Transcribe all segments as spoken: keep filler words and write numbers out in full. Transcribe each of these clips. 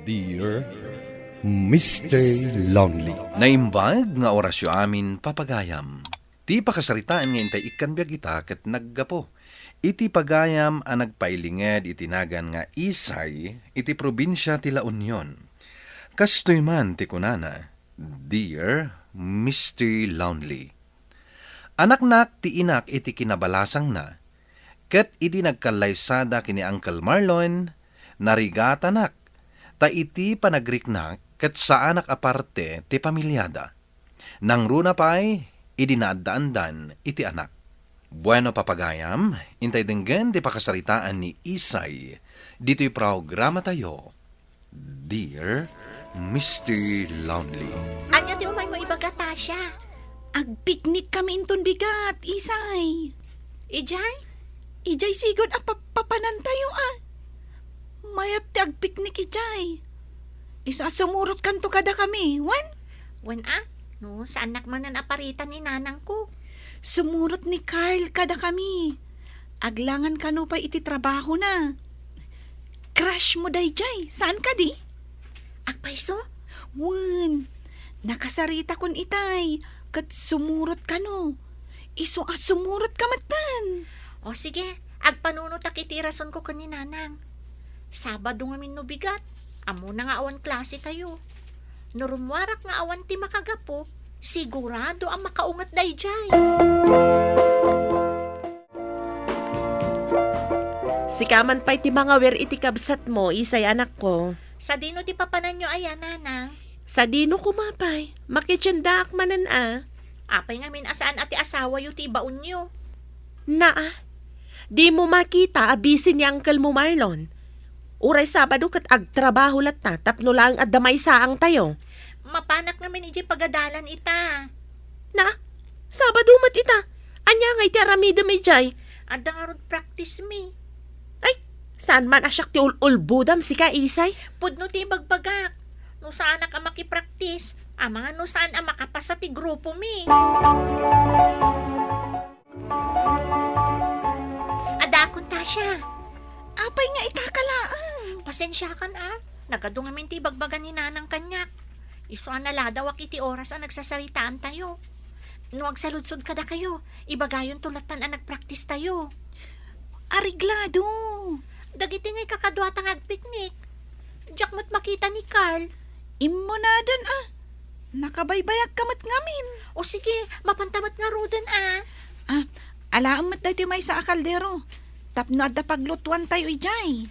Dear Mister Lonely. Naimbag nga orasyo amin, papagayam. Ti pakasaritaan nga intay ikkan biag ita ket naggapu iti pagayam a nagpailinged iti nagan nga Isay iti probinsia ti La Union. Kastoy man ti kunana, Dear Mister Lonely. Anaknak ti inak iti kinabalasangna, ket idi nagkallaysada ken ni Uncle Marlon, narigatanak, ta iti panagriknak ket saanak a parte ti pamilyada. Nangruna pay idi naaddaandan iti anak. Bueno, papagayam, intay denggen ti pakasaritaan ni Isay ditoy programatayo, Dear Mister Lonely. Ania ti umaymo ibaga, Tasha? Agpiknik kami inton bigat, Isay. Ijay? Ijay sigud a pa-, papanantayo, a. Mayat ti agpiknik ijay. Isu a sumurotkanto kadakami, wen? Wen a, no, saannak manen a paritan ni nanangko. Sumurot ni Carl kadakami. Aglangan kano pay iti trabahona. Crush mo dayjay, saan kadi? Agpayso? Wen, nakasaritakon itay, ket sumurot kano. Isu a sumurot ka metten. O sige, agpanunotak iti rasonko ken ni nanang. Sabado ngamin no bigat, ammona nga awan klase tayo. No rummuarak nga awan ti makagapu, sigurado a makaunget dayjay. Sika man pay ti mangawir iti kabsatmo, Isay, anakko. Sadino ti papananyo aya, nanang? Sadino koma pay? Makitiendaak manen a. Apay ngamin a saan a ti asawayo ti ibaonyo? Naa, dimo makita a busy ni uncle mo Marlon? Uray Sabado ket agtrabaho latta tapno laeng adda maisaangtayo. Mapanak ngamin idiay pagadalan ita. Na, Sabado met ita. Ania ngay ti aramidem idiay? Adda ngarud practice mi. Ay, saan man a siak ti ul-ulbodam sika, Isay? Pudno ti ibagbagak. No saanak a makipraktis, amangan no saan a makapasa ti grupo mi. Adakon, Tasha. Apay nga ita ka laeng? Pasensiakan a. Nagadu ngamin ti ibagbaga ni nanang kaniak. Isu a naladawak iti oras a nagsasaritaantayo. No agsaludsod kadakayo, ibagayonto lattan a nagpraktistayo. Areglado. Dagiti ngay kakaduata nga agpiknik. Diak met makita ni Carl. Immunadan a. Nakabaybayak ka met ngamin. O sige, mapanta met ngaruden a. Ah, alaem met daytoy maysa a kaldero. Tapno adda paglutuantayo idiay.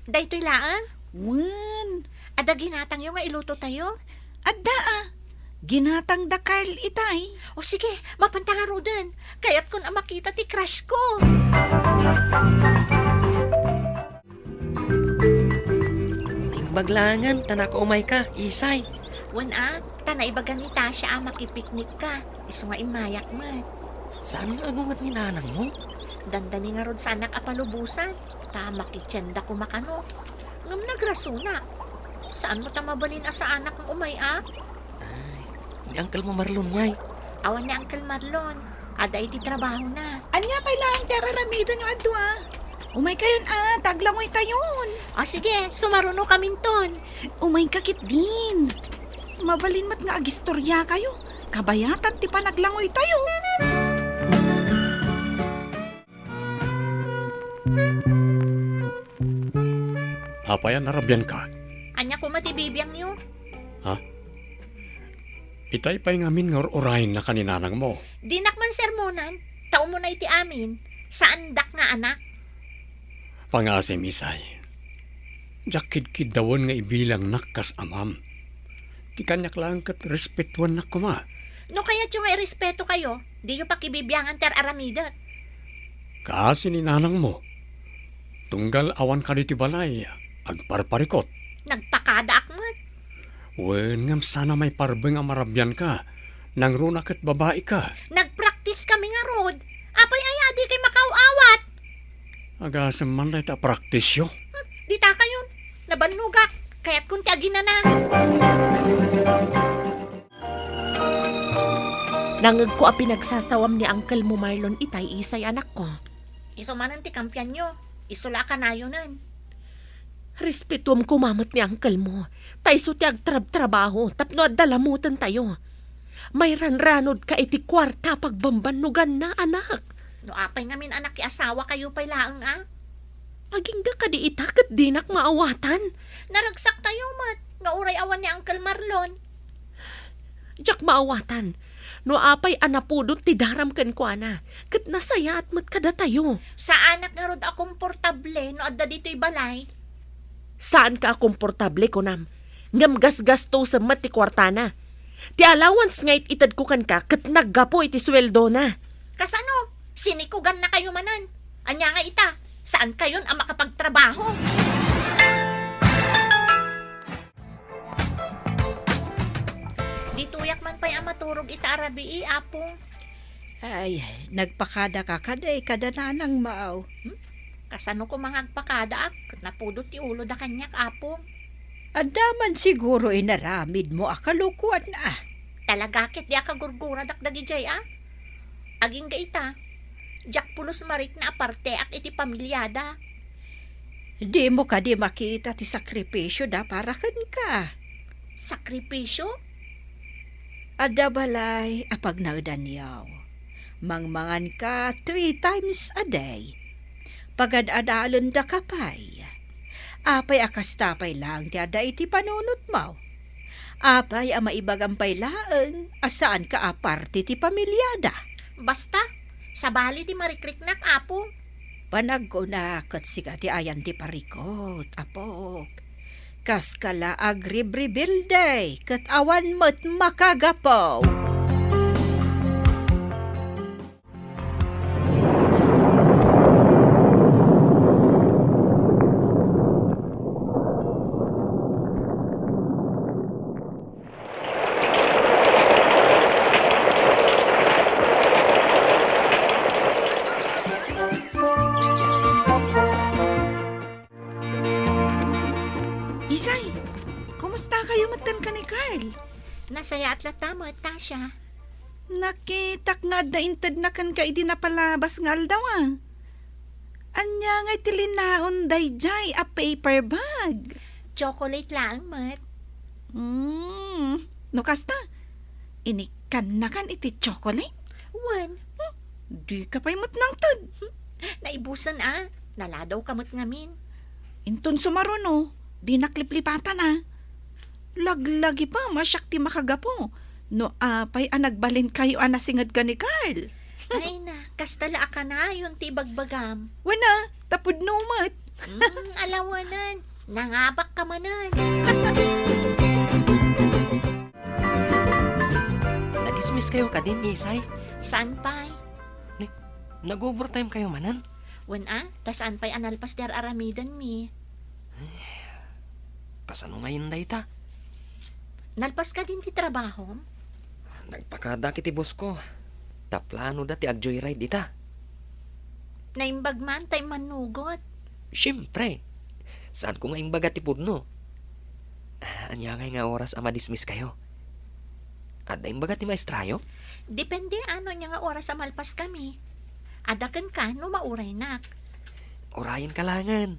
Daytoy laeng? Wen. Adda ginatangyo nga ilutotayo? Adda a. Ginatang da Carl itay. O sige, mapanta ngaruden. Kayatkon a makita ti crush ko. Naimbag laengen ta nakaumayka, Isay. Wen a, ta naibaga ni Tasha a makipiknikka, isu nga immayak met. Saan nga agunget ni nanangmo? Dandani ngarud saanak a palubosan, ta makitienda koma kano. Ngem nagrasona. Saan mo ta mabalin a saanak nga umay a? Ay, ni Uncle mo Marlon ngay. Awan ni Uncle Marlon. Adda iti trabahona. Ania pay laeng ti ar-aramidenyo a dua? Umaykayon a, ta aglangoytayon. O sige, sumarunokaminton. Umayka ketdin. Mabalin met nga agistoriakayo. Kabayatan ti panaglangoytayo. Apay a narabianka? Ania koma ti bibiangyo? Ha? Itay pay ngamin nga ur-urayennaka ni nanangmo. Dinak man sermonan, ta umuna iti amin, saandak nga anak. Pangasim, Isay. Diak kidkiddawen nga ibilangnak kas amam. Ti kaniak laeng ket respetuennak koma. No kayatyo nga irespetokayo, diyo pakibibiangan ti ar-aramidek. Kaasi ni nanangmo. Tunggal awan kadi ti balay, agparparikot. Nagpakadaak met. Wen, ngem sana maiparbeng a marabianka. Nangruna ket babaika. Nagpraktis kami ngarud. Apay aya, di kay makaaw-awat? Agasem man dayta a praktisyo. Hmm, dita kayon. Nabannogak. Kayatkon ti aginana. Nangegko a pinagsasawam ni Uncle mo Marlon itay, Isay, anakko. Isu manen ti kampianyo. Isu la a kanayonen. Respetoam koma met ni uncle mo. Ta isu ti agtrabtrabaho tapno adda lamuten tayo. Mairanranod ka iti kuarta a pagbambannoganna, anak. No apay ngamin, anak, ti asawa kayo pay laeng, a? Agingga kadi ita ket dinak maawatan. Naragsak tayo met, nga uray awan ni Uncle Marlon. Diak maawatan. No apay a napudot ti daram kenkuana, ket nasayaat met kadatayo. Saanak ngarud a komportable no adda ditoy balay? Saanka a komportable, kunam. Ngem gasgastusem met ti kuartana. Ti allowance nga it-itedko kenka ket naggapu iti sueldona. Kasano? Sinikuganna kayo manen. Ania nga ita, saan kayon a makapagtrabaho? Ditoyak man pay a maturog ita a rabii, Apong. Ay, nagpakada ka kadi kada nanang, Mao. Hmm? Kasano ko mangagpakadaak? Ket napudot ti uloda kaniak, Apong. Adda man siguro inaramid mo a kalokuan, a. Talaga ket di a kagurguradak dagidiay, a? Agingga ita, diak pulos marikna a parteak iti pamiliada. Dimo kadi makita ti sakripisioda para kenka? Sakripisio? Adda balay a pagnaedanyo. Mangmanganka three times a day. Pagad-adalendaka pay. Apay a kasta pay laeng ti adda iti panunotmo? Apay a maibagam pay laeng a saanka a parte ti pamiliada? Basta, sabali ti marikriknak, Apong. Panagkunak ket sika ti ayan ti parikut, apok. Kaskala agribribilde ket awan met makagapu. Isay, kumusta kayo metten ken ni Carl? Nasayaat latta met, Tasha. Nakitak nga adda intedna kenka idi napalabas nga aldaw, a. Ania ngay ti linaon daydiay a paper bag? Chocolate laeng met. Hmm, no kasta, inikkannakan iti chocolate? Wen. Hmm, dika pay met nangted. Naibusen, a. Naladawka met ngamin. Inton sumaruno, dinak liplipatan, a. Laglagipem a siak ti makagapu no apay a nagbalinkayo a nasinged ken ni Carl. Ay na, kasta la a kanayon ti ibagbagam. Wen a, ta pudno met. Mm, alawanen, nangabakka manen. Nadismiss kayo kadin, Isay? Saan pay? Ni, nag-overtime kayo manen? Wen a, ta saan pay a nalpas ti ar-aramidenmi. Kasano ngayen dayta? Nalpas kadin ti trabahom? Nagpakada iti boss ko. Ta plano da ti ag-joyride ita. Naimbag man ta immannugot. Siempre. Saan ko nga imbaga ti pudno? Ah, ania ngay nga oras a madismiss kayo? Adda imbaga ti maestrayo? Depende no ania nga oras a malpas kami. Adda kenka no mauraynak. Urayen ka langen.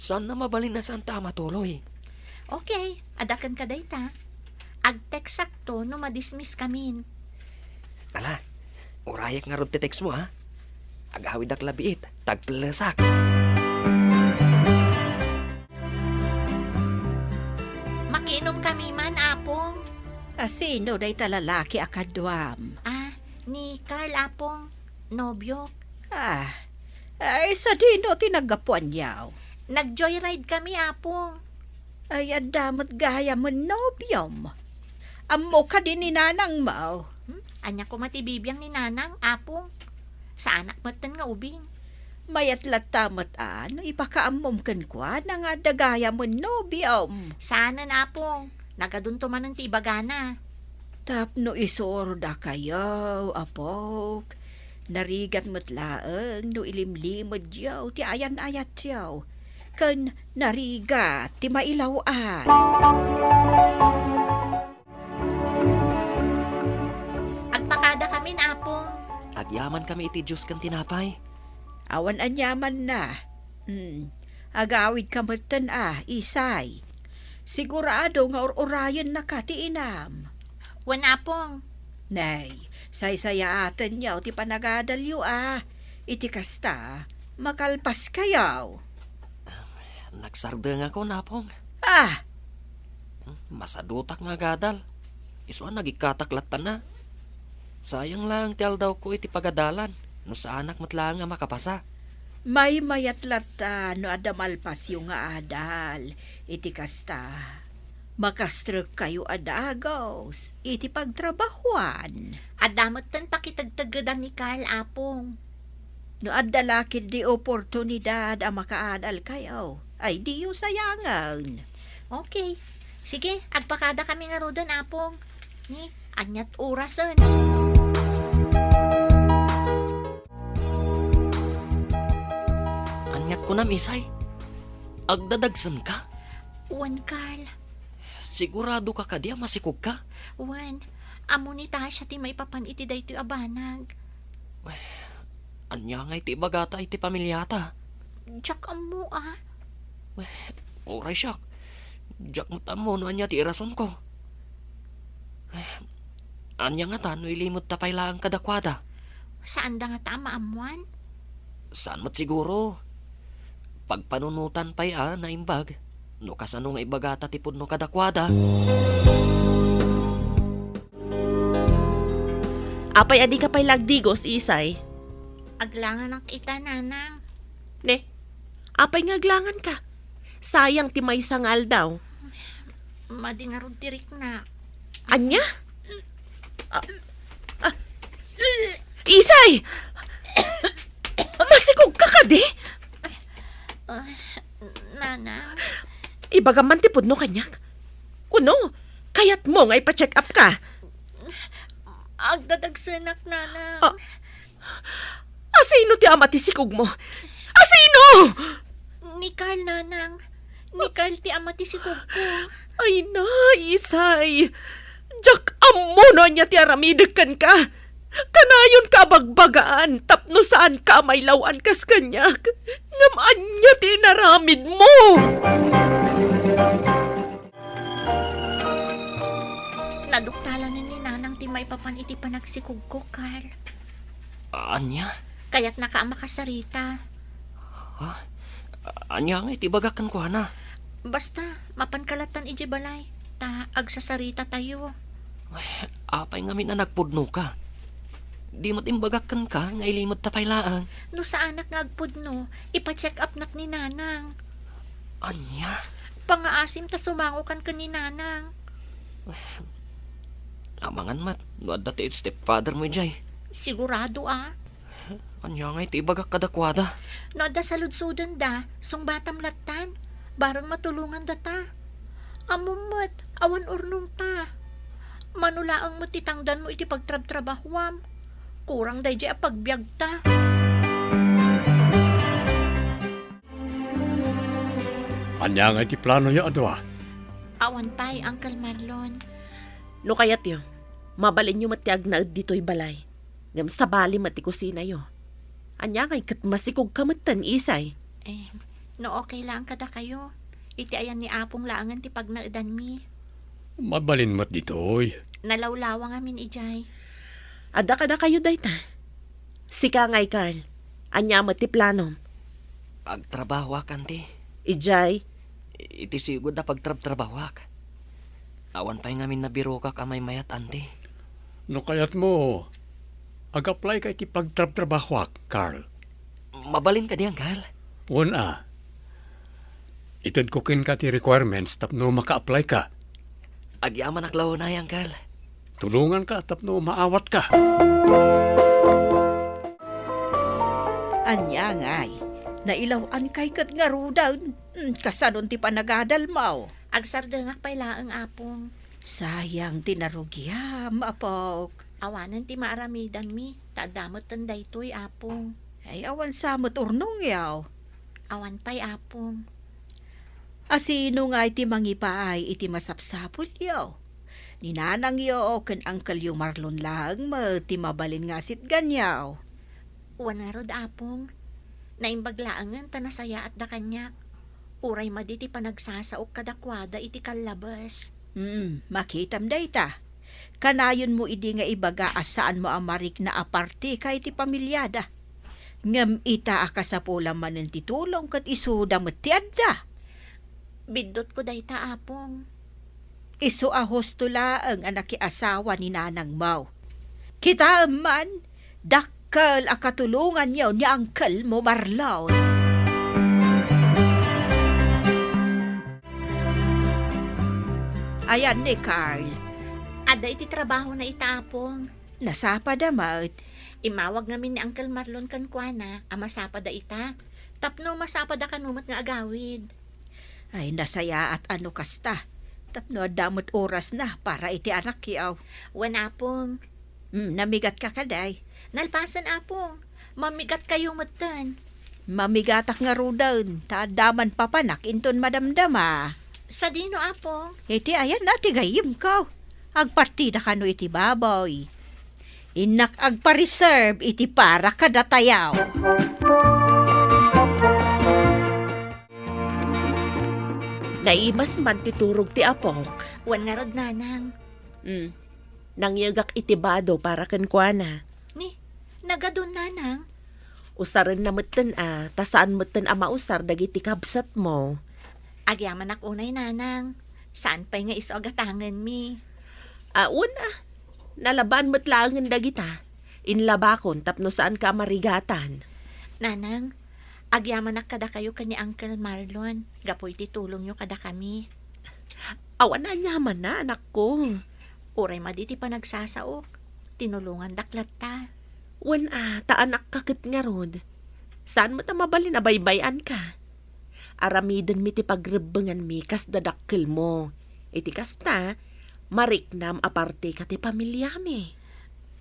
Saan na mabalin a saan ta a matuloy? Okay, adda kenka dayta. Ag-textakto no madismiss kamin. Ala, urayek ngarud ti text mo, ha? Agawidak labiit, tagpellesak. Makiinom kami man, Apong. A, sino dayta lalaki a kaduam? Ah, ni Carl, Apong. Nobiok. Ah, ay, sadino ti naggapuanyo? Nag-joyride kami, Apong. Ay, adda met gayamen nobiom. Ammo kadi ni nanangmo? Hmm? Ania koma ti bibiang ni nanang, Apong? Saanak metten nga ubing. Mayat latta met a no ipakaammom kenkuana nga adda gayamen nobiom. Saanen, Apong. Nagadunto manen ti ibagana. Tapno isurodakayo, apok, narigat met laeng no ilimlimedyo ti ayan-ayatyo, ken narigat ti mailaw-an. Agpakada kamin, Apong. Agyaman kami iti juice ken tinapay. Awan aniamanna. Hmm. Agawidka metten a, Isay. Sigurado nga ur-urayennaka ti inam. Wen, Apong. Nay, saysayaatenyo ti panagadalyo a. Iti kasta, makalpaskayo. Nagsardengakon, Apong. Ah! Masadutak nga agadal. Isu a nagikkatak latta na. Sayang laeng ti aldawko iti pagadalan, no saanak met laeng a makapasa. Maymayat latta no adda malpasyo nga adal. Iti kasta, makastrekkayo a dagus iti pagtrabahuan. Adda metten pakitegtegedan ni Carl, Apong. No adda la ketdi oportunidad a makaadalkayo, ay diyo sayangen. Okay. Sige, agpakadakami ngaruden, Apong. Ni, aniat orasen? Aniat kunam, Isay? Agdadagsenka? Wen, Carl. Sigurado ka kadi a masikogka? Wen, ammo ni Tasha ti maipapan iti daytoy a banag. Wen, ania ngay ti ibagata iti pamiliata? Diak ammo a. Wen, uray siak. Diak met ammo no ania ti irasonko. Wen, ania ngata no ilimedta pay laeng kadakuada? Saanda ngata a maammoan? Saan met siguro. Pagpanunotan pay a naimbag no kasano nga ibagata ti pudno kadakuada. Apay a dika pay la agdigos, Isay? Aglanganak ita, Nanang. Ne, apay nga aglanganka? Sayang ti maysa nga aldaw. Madi ngarud ti rikna. Ania? Ah, ah, Isay! Masikogka kadi? Ah, Nanang. Ibagam man ti pudno kaniak. Uno, kayatmo nga ipa-check up ka? Agdadagsenak, Nanang. Ah, asino ti ama ti sikogmo? Asino? Ni Carl, Nanang. Ni Carl ti ama ti sikogko. Ay na, Isay. Diak ammo no ania ti aramidek kenka. Kanayonka a bagbagaan tapno saanka a mailaw-an kas kaniak. Ngem ania ti inaramidmo? Naduktalan ni Nanang ti maipapan iti panagsikogko, Carl. Ania? Kayatnaka a makasarita. Ha? Ania ngay ti ibagak kenkuana? Basta, mapanka lattan idiay balay, ta agsasaritatayo. Apay ngamin a nagpudnoka? Di met imbagak kenka nga ilimedta pay laeng. No saanak nga agpudno, ipa-check upnak ni Nanang. Ania? Pangaasim ta sumangokan ken ni Nanang. Amangan met no adda ti stepfather mo idiay. Sigurado a. Ania ngay ti ibagak kadakuada? No adda saludsodenda, sungbatam lattan. Bareng matulongandata. Ammom met, awan urnongta. Mano laeng met ti tangdanmo iti pagtrabtrabahuam. Kurang daydiay a pagbiagta. Ania ngay ti planoyo a dua? Awan pay, Uncle Marlon. No kayatyo, mabalinyo met ti agnaed ditoy balay. Ngem sabali met ti kusinayo. Ania ngay ket masikogka metten, Isay? Eh, no okay laeng kadakayo, iti ayan ni Apong laengen ti pagnaedanmi. Mabalin met ditoy. Nalawlawa ngamin idiay. Adda kadakayo dayta. Sika ngay, Carl. Ania met ti planom? Agtrabahoak, Auntie. Idiay? Iti sigud a pagtrabtrabahoak. Awan pay ngamin nabirokak a maymayat, Auntie. No kayatmo, ag-apply-ka iti pagtrabtrabahoak, Carl. Mabalin kadi, Uncle? Wen a. Itedko kenka ti requirements tapno maka-apply-ka. Agyamanak la unay, Uncle. Tulonganka tapno maawatka. Ania ngay, nailaw-ankay ket ngaruden? Hmm, kasanon ti panagadalmo? Agsardengak pay laeng, Apong. Sayang ti narugiam, apok. Awanen ti maaramidanmi, ta adda metten daytoy, Apong. Ay, awan sa met urnongyo? Awan pay, Apong. A sino ngay ti mangipaay iti masapsapulyo? Ni nanangyo ken Uncle-yo Marlon laeng met ti mabalin nga asitganyo. Wen ngarud, Apong. Naimbag laengen ta nasayaatda kaniak. Uray madi ti panagsasaok kadakuada iti kallabes. Hmm, makitam dayta. Kanayonmo idi nga ibaga a saanmo a marikna a parte ka iti pamiliada. Ngem ita a kasapulan manen ti tulong ket isuda met ti adda. Biddutko dayta, Apong. Isu a husto laeng a nakiasawa ni nanangmo. Kitaem man, dakkel a katulonganyo ni Uncle mo, Marlon. Ayan ni Carl. Adda iti trabaho na ita, Apong. Nasapada met. Imawag ngamin ni Uncle Marlon kenkuana a masapada ita. Tapno masapada kano met nga agawid. Ay, nasayaat a no kasta. Tapno adda met orasna para iti anakyo. Wen, Apong. Hmm, namigatka kadi? Nalpasen, Apong. Mamigatkayo metten. Mamigatak ngaruden, ta adda man papanak inton madamdama. Sadino, Apong? Iti ayan a ti gayyemko. Agpartida kano iti baboy. Innak agpa-reserve iti para kadatayo. Naimas man ti turog ti apok. Wen ngarud, Nanang. Hmm. Nangyegak iti bado para kenkuana. Ni, nagadun, Nanang? Usarenna metten a, ta saan metten a mausar dagiti kabsatmo. Agyamanak unay, Nanang. Saan pay nga isu a gatangenmi. Awan a, nalaban met laengen dagita. Inlabakon tapno saanka a marigatan. Nanang, agyamanak kadakayo ken ni Uncle Marlon gapu iti tulongyo kadakami. Awan a aniamanna, anakko. Uray madi ti panagsasaok, tinulongandak latta. Wen a, ta anakka ket ngarud. Saan met a mabalin a baybay-anka. Aramidenmi ti pagrebbenganmi kas dadakkelmo. Iti kasta, mariknam a parteka ti pamiliami.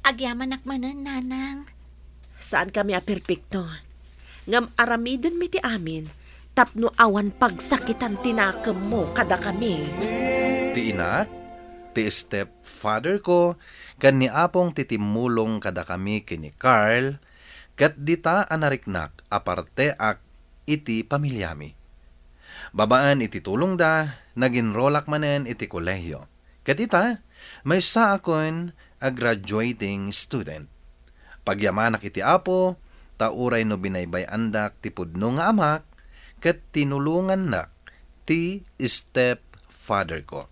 Agyamanak manen, Nanang. Saankami a perpekto. Ngem aramidenmi ti amin tapno awan pagsakitan ti nakemmo kadakami. Ti inak, ti stepfather ko, ken ni Apong ti timmulong kadakami ken ni Carl, ket dita a nariknak a parteak iti pamiliami. Babaen iti tulongda, nag-enrollak manen iti kolehiyo. Ket ita, maysaakon a graduating student. Pagyamanak iti Apo, ta uray no binaybay-andak ti pudno nga amak, ket tinulongannak ti stepfather ko.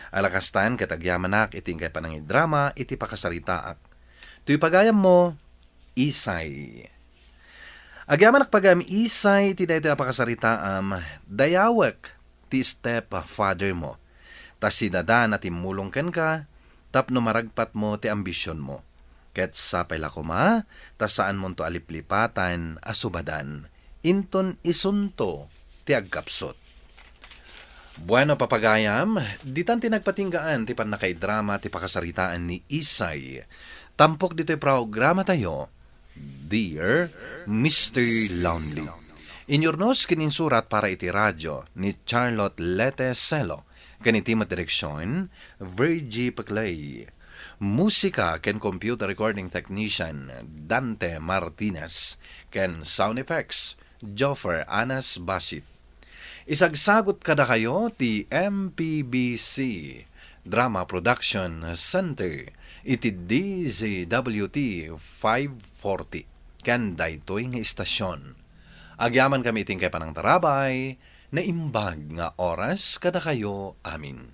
Ala kastan ket agyamanak iti inkay panangidrama iti pakasaritaak. Toy pagayammo, Isay. Agyamanak pagayam Isay iti daytoy a pakasaritaam, dayawek ti stepfather mo. Ta sinadan a timmulong kenka tapno maragpatmo ti ambisionmo. Ket sapay la koma ta saanmonto a liplipatan a subadan inton isunto ti agkapsut. Bueno, papagayam, ditan ti nagpatinggaan ti pannakaidrama ti pakasaritaan ni Isay. Tampok ditoy programatayo, Dear Mister Lonely. Inyurnos ken insurat para iti radyo ni Charlotte Lete Celo, ken iti met direksion, Virgie Peclay. Musika ken computer recording technician, Dante Martinez, ken sound effects, Joffer Anas Basit. Isagsagut kadakayo ti M P B C Drama Production Center iti D Z W T five forty ken daytoy nga istasyon. Agyamankami iti inkay panangtarabay, naimbag nga oras kadakayo amin.